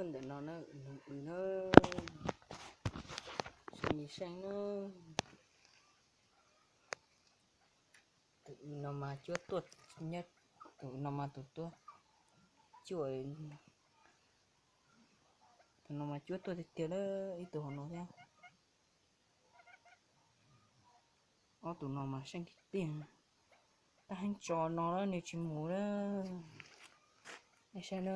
Ntawm no na, noog w na, seej li seej na. Tus w no mas cuab tuaj, nyob tus no mas tus tuaj cuaj, tus no mas cuab tuaj tiag tiag lawm, ib tug hauv no thiab. Ob tus no mas seej tiag tiag. Tab heev tso no nws tsis mus na. Nej saib na,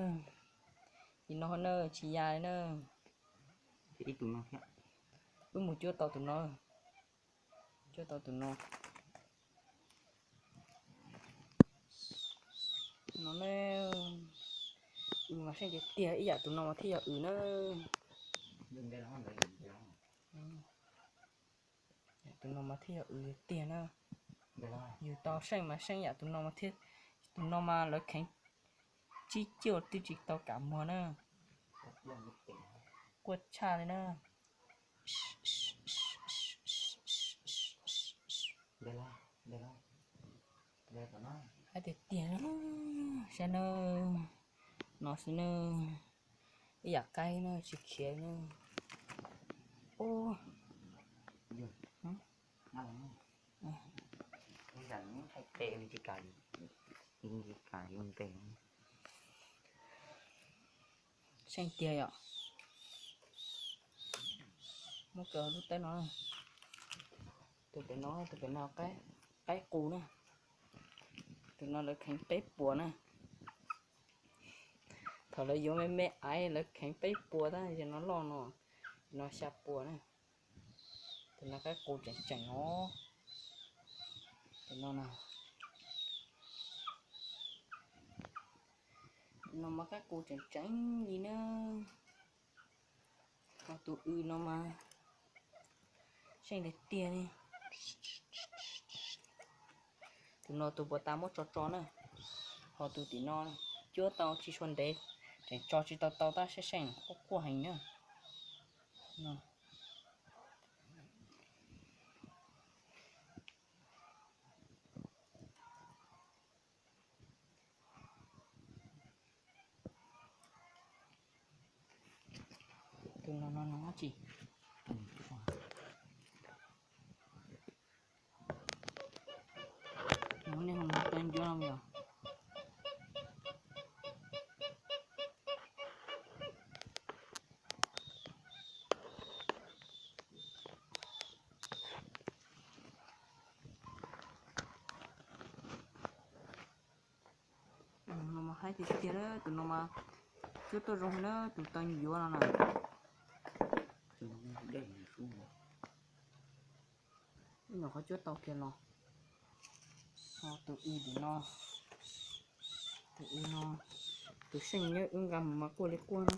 nim no na tsis ya li na. Ib tus no thiab. Wb mus cuab tau tus no, cuab tau tus no. No ne, w mas seej tiag tiag, ib yam tus no mas thiaj yog w na. Tus no mas thiaj yog w tiag na. Yus tau seej mas seej yam tus no mas thiaj, tus no mas lawv kheev tsib cuaj twb tsis tau kam muag na. Quaj tshaj li na. Hais tiag tiag, saib na, no xwb na, ib yam qaib na tsis khiav na. Seej tiag yom. Muab kaw lub tawb no, tus pem no, tus pem no qaib qus na. Tus no lawv kheev peb puas na. Thaum lawv yuav me me aiv lawv kheev peb puas tab sis no loj no, no xya puas na. Tus no qaib qus tseem tseem os. Tus no na, tus no mas qaib qus tseem tseem li na. Ho tus w no mas seej tiag tiag li. Tus no tus puas tas muab tso tso na. Ho tus tim no cuab tau tsis tshua ntev, tseem tso tsis tau tau tab seej seej quaj quaj heev na. Tus no no no tsis, no nej ho mus tau ncuav no yog. No mas haib tiag tiag na, tus no mas cuab tuaj zoo na, tus taw yuav no na. Ib nyuam qhuav cuab tau kiag los. Ho tus w tim no, tus w no, tus seej nyob wb nqa mus mas quaj li quaj na.